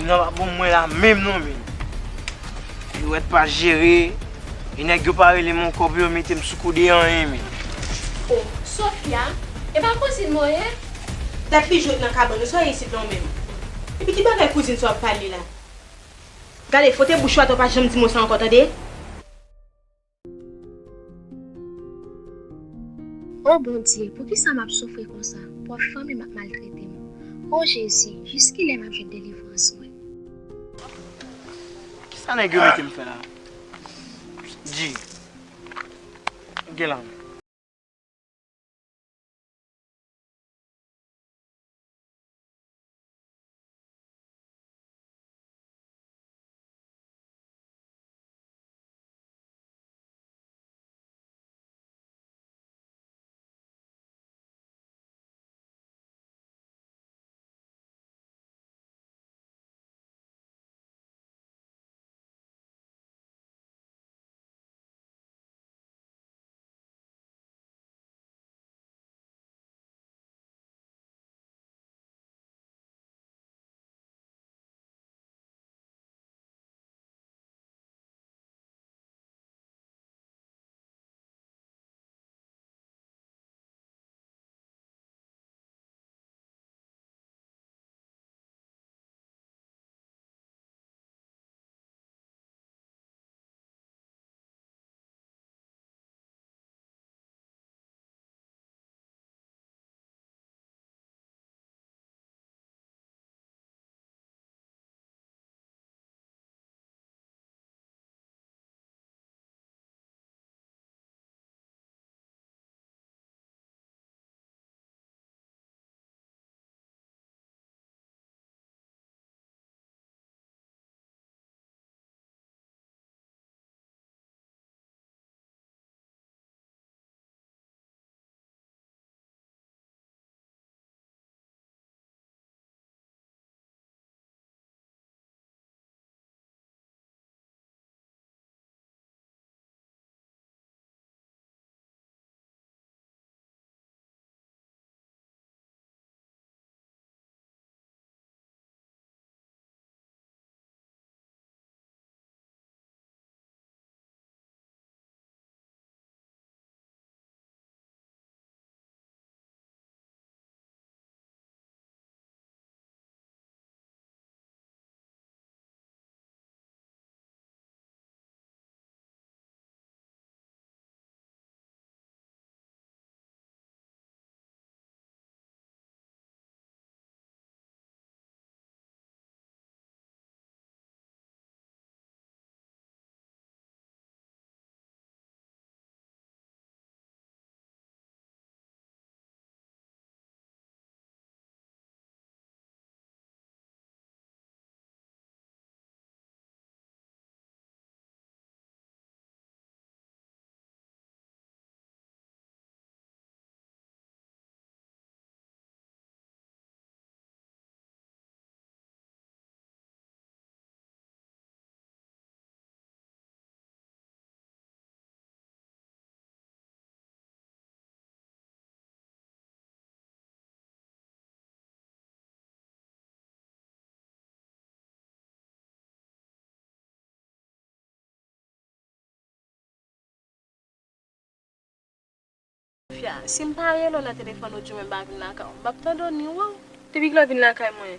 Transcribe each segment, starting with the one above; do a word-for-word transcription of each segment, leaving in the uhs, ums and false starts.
Nan pa bon mwen la menm non men. Yo wèt pa jere. E nèg yo pa rele m ankò pou yo mete m sou kou de anyen men. Oh, Sofia, e pa kouzin mwen ye? Tèt li jwèt nan kabann ou, sa w ye isit la w menm? Epi ki bagay kouzin sa w ap pale la? Gade, fwote bouch ou atò, pa janm di mo sa ankò, tande? O Bondye, poukisa m ap soufri konsa? Pwòp fanmi m ap maltrete m. O Jezi, jiskilè m ap jwenn delivrans mwen? Kisa nèg yo mete m fè la? Di. Gen la. Fia, si m pa rele w nan telefòn ou di w men m pa vin lakay ou, m p ap tande w ni wè w. Depi kilè w vin lakay mwen?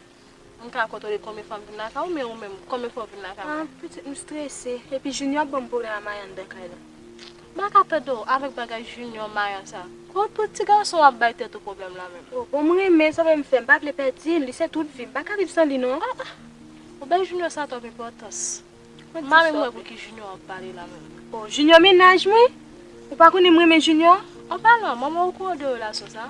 M ka konte w konbyen fwa m vin lakay ou, men ou menm, konbyen fwa w vin lakay mwen? Ah, pitit, m strese. Epi Junior ap ban m pwoblèm a Maya anndan kay la. M pa ka tande w avèk bagay Junior, Maya sa. Kot pou ti gason w ap bay tèt ou pwoblèm la menm? Oh, bon, m renmen, sa w vle m fè? M pa vle pèdi l, li se tout vi m. M pa ka viv san li non. Ah, ah. Ou bay Junior sa twòp enpòtans. Mwen di sa. M pa menm wè pou ki Junior ap pale la menm. Oh, Junior mennaj mwen? Ou pa konnen m renmen Junior? An palan, manman w okouran de relasyon sa?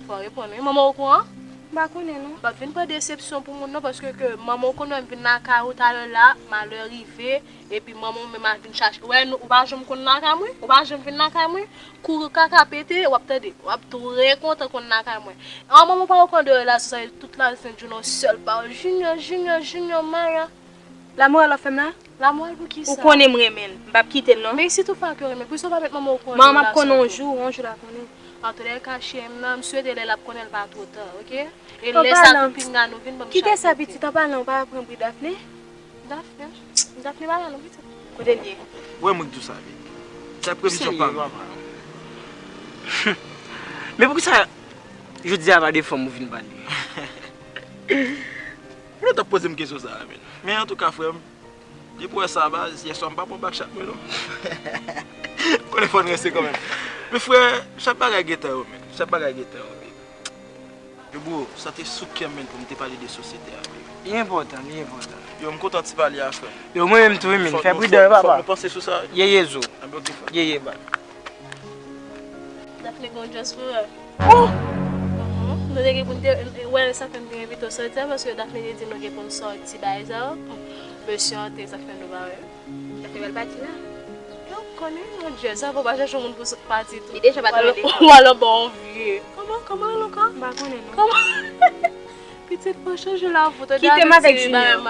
Fò w reponn wi. Manman w okouran? M pa konnen non. M p ap vin pran desepsyon pou moun non, paske ke manman w konn wè m vin lakay ou talè la, malè rive, epi manman w menm al vin chache. Wè, nou, ou pa janm konn lakay mwen? Ou pa janm vin lakay mwen? Kouri kaka pete, w ap tande. W ap trè kontan konn lakay mwen. An manman w pa okouran de relasyon sa, tout la se Junior, sèl pawòl Junior, Junior, Junior, Maya. Lamoral w ap fè m la? Lamoral pou kisa? Ou konnen m renmen l. M p ap kite l non. Men si tout fwa ke w renmen, poukisa w pa met manman w okouran de relasyon? Manman m ap konnen yon jou, yon jou l a konnen. Antoulèka, cheri m nan, m swete lè l ap konnen l pa twò ta, oke? E lè sa tou, pinga nou vin ban m chak kote. Kite sa, pitit, anpalan, ou pa pran bri Dafne? Dafne? Dafne pa la non, pitit. Kote l ye? Ou wè mwen k di w sa, wi. Sa previzyon pa m. Men poukisa jodi a pa de fanm ou vin pale? Ou t ap poze m kesyon sa a, men. Men antouka, frè m, depi w wè sa, baz, yèswa m pa pran bak chat mwen, non. Konnen fò n ranse kanmenm. Men frè, chak bagay gen tan yo, men. Chak bagay gen tan yo, men. Yo, bro, sa te sou kè m, men, pou m te pale de sosyete a, baby. Li enpòtan, li enpòtan. Yo, m kontan ti pale a, frè. Yo, mwen menm tou, wi, men. Fè pridan, wi, papa. Fòk nou panse sou sa. Ye, ye, zo. Anben, oke, frè. Ye, ye, baz. Dafne gen yon djaz, frè. Oh! Mhm. Nou te gen pou n te, wè, sa fè m te envite w sòti a, paske Dafne te di nou gen pou n sòti, bagay sa yo. Mesye an te, sa fè nou pa wè. Sa fè bèl pati la. Donk, konnen yon djaz, sa fò pa chèche moun pou s-, pati tou. Li deja pa t rele. Ou al anba yon vye. Kòman, kòman l ankò? M pa konnen, non. Kòman? Pitit, fò chanje la, fò tande. Kite m avèk Junior.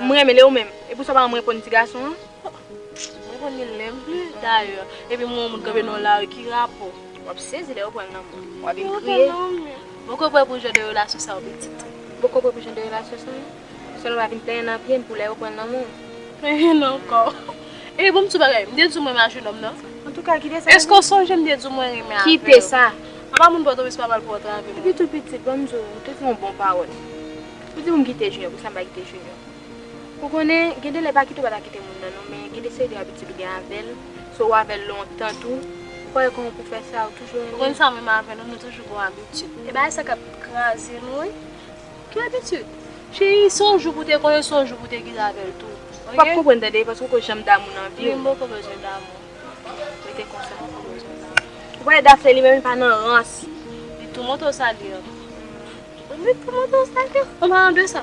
M renmen li ou menm. E pou sa w pa janm reponn ti gason an? M reponn li menm plis, dayè. Epi m wè yon moun kanpe nan lari, ki rapò? W ap sezi lè yo pran l nan men w. W ap vin kriye. Poko prè pou jan de relasyon sa yo, pitit. Poko prè pou jan de relasyon sa yo? Sèlman pa vin plenyen nan pye m pou lè yo pran l nan men w. Plenyen nan kò. E bon, m di w bagay, m te di w mwen renmen jenòm nan. Antouka, kite sa. Èske w sonje m te di w mwen renmen avè w? Kite sa. Apa moun Pòtoprens pa pral pran w travè m? Epi tou pitit, ban m di w, ou te di yon bon pawòl. Ou di pou m kite Junior, poukisa m pa kite Junior? Ou konnen, gen de lè pa kite w pa ta kite moun nan non, men gen de seri de abitid ou gen avè l, si w avè l lontan tou, ou pa wè kòman pou fè sa, ou toujou renmen. Ou konn sa menm avè nou, nou toujou gen yon abitid. E bagay sa k ap kraze nou, wi. Ki abitid? Cheri, se yon jou pou te konnen, se yon jou pou te kite avè l tou. Ou p ap konprann tande, paske ou ko janm damou nan vi w. Wi, m poko bezwen damou. Rete konsa. Ou wè Dafne li menm, li pa nan rans. Li tou montre w sa li ye. Li tou montre w sa li ye. An palan de sa,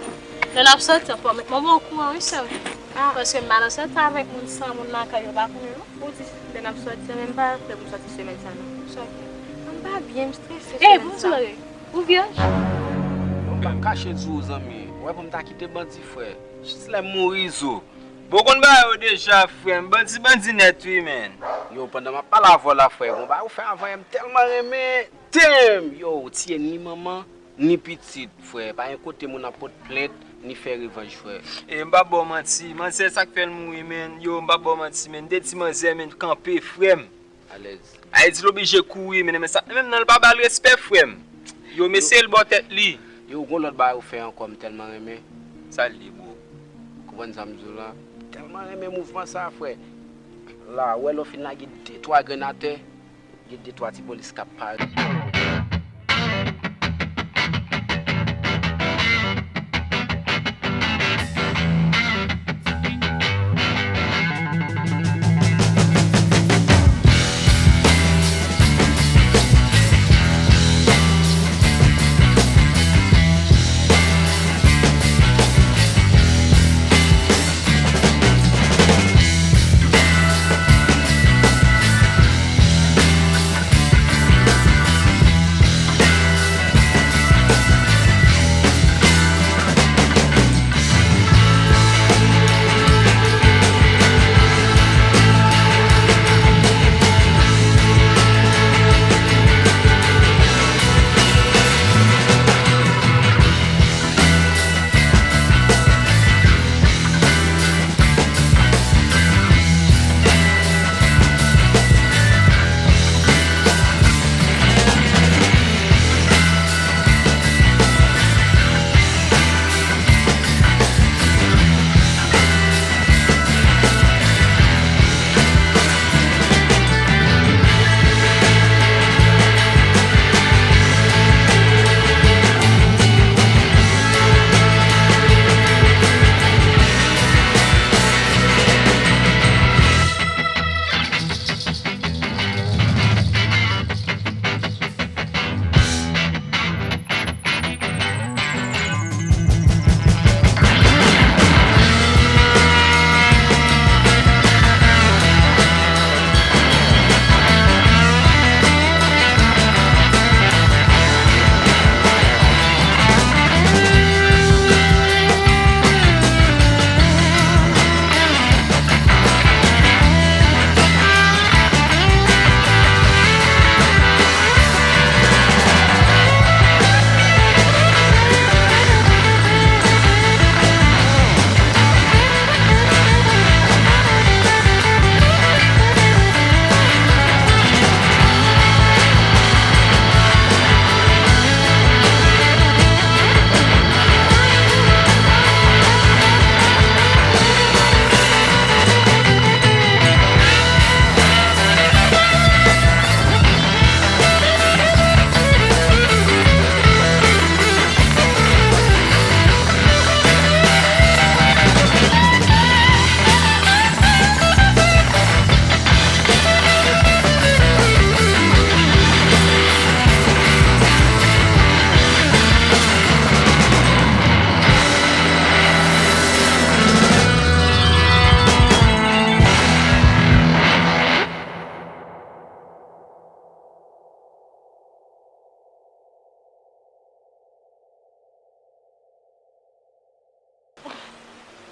lè n ap sòti, fò w mèt mwen okouran, wi, sè m. Ah. Paske m pa nan sòti avèk moun san moun lakay yo pa konnen, non. Ou di, lè n ap sòti, menm pa prè pou m sòti semèn sa, non. Sa k gen? M pa byen, m strese semèn sa. Ey, bon, ou vyèj? Mwen pa kache di w, zanmi. Ou wè pou m ta kite bandi, frè. Jis lè m mouri, zo. Bon, ou konn bagay yo deja, frè m. Bandi, bandi nèt, wi, men. Yo, pandan m ap pale avè w la, frè, gon bagay ou fè avan yè m tèlman renmen. Damn! Yo, ou tiye ni manman, ni pitit, frè. Pa gen kote moun ap pot plent, ni fè revanj, frè. E m p ap ba w manti. Manzè, sa k fè l mouri, men. Yo, m p ap ba w manti, men. M te di manzè, men, kanpe, frè m. Alèz. Ayiti l oblije kouri, men, men sa, menm nan l pa ba l respè, frè m. Yo, mesye l bò tèt li. Yo, gon lòt bagay ou fè ankò, m tèlman renmen. Sa l ye, bro? Konprann sa m di w la? M tèlman renmen mouvman sa, frè. La, ou wè lè w fin lage de twa grenn atè, gen de twa ti polis k ap pare.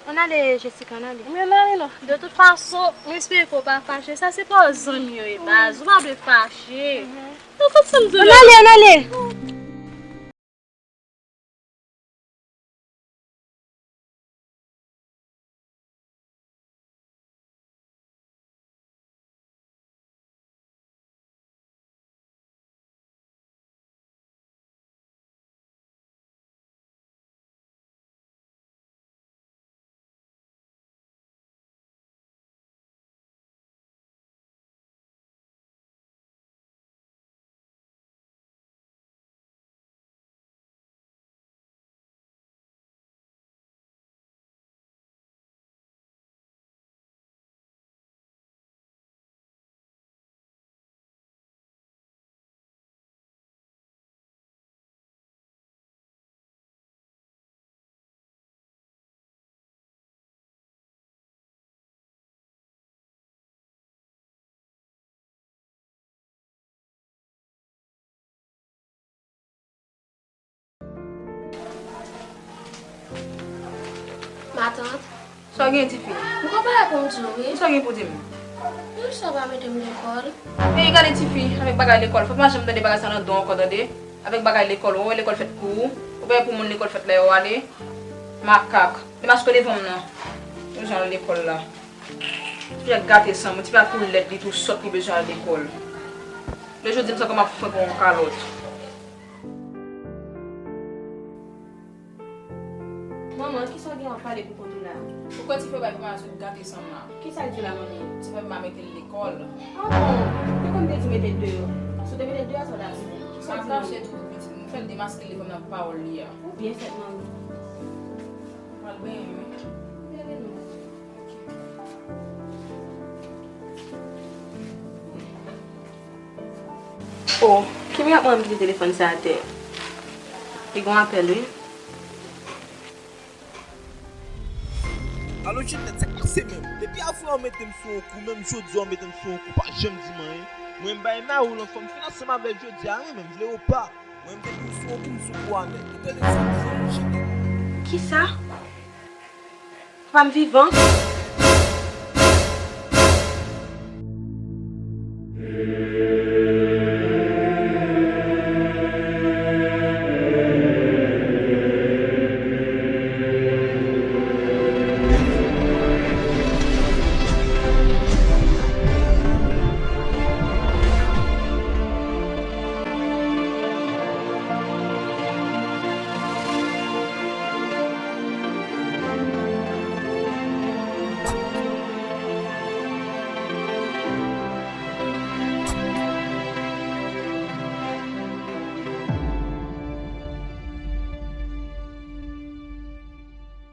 Ann ale, Jessica, ann ale. Men ann ale non. De tout fason, mwen espere ke w pa fache. Sa se pa zanmi yo ye, baz. Ou pa dwe fache. Non, fòk sa m di w. Ann ale, ann ale. Matant. Sa w gen, tifi? M konn bagay pou m di w, wi. Sa w gen pou di m? Poukisa w pa mete m lekòl? Ey, gade, tifi, avèk bagay lekòl, fò pa janm tande bagay sa nan do w ankò, tande? Avèk bagay lekòl, ou wè lekòl fèt pou ou? Ou pa wè pou moun lekòl fèt lè yo ale? Makak. Demaske devan m nan. Ou jan lekòl la. Tifi a gate san m, tifi a tou lèd, li tou sòt, li bezwen al lekòl. Lè jodi m santi kòm ap fwen pou yon kalòt. Manman, kisa w gen w ap pale pou kont ou la? Ou kwè tifi bay pou madanm gate san m la? Kisa l di la, manmi? Tifi pa mete l lekòl. Ah bon? Te konn te di mete deyò. Si w te mete deyò, sa w ta di? Kisa l di, manmi? Mache tou pitit, m fè l demaske devan m nan pawòl li a. Ou byen fèt, manmi. Pral benyen, wi. Gade non. Oh, ki mirak mwen kite telefòn sa atè? Li gon apèl, wi. Alo, Juliette, sa k pase menm? Depi avwa w mete m sou yon kou, menm jodi a w mete m sou yon kou, pa janm di m anyen. Mwen, m bay mari w lanfòm, fin ansanm avè l jodi a, wi, menm vle ou pa. Mwen, m te di w sou okenn sou kou a nèt. Ou tande sa m di w, Juliette? Kisa? Papa m vivan?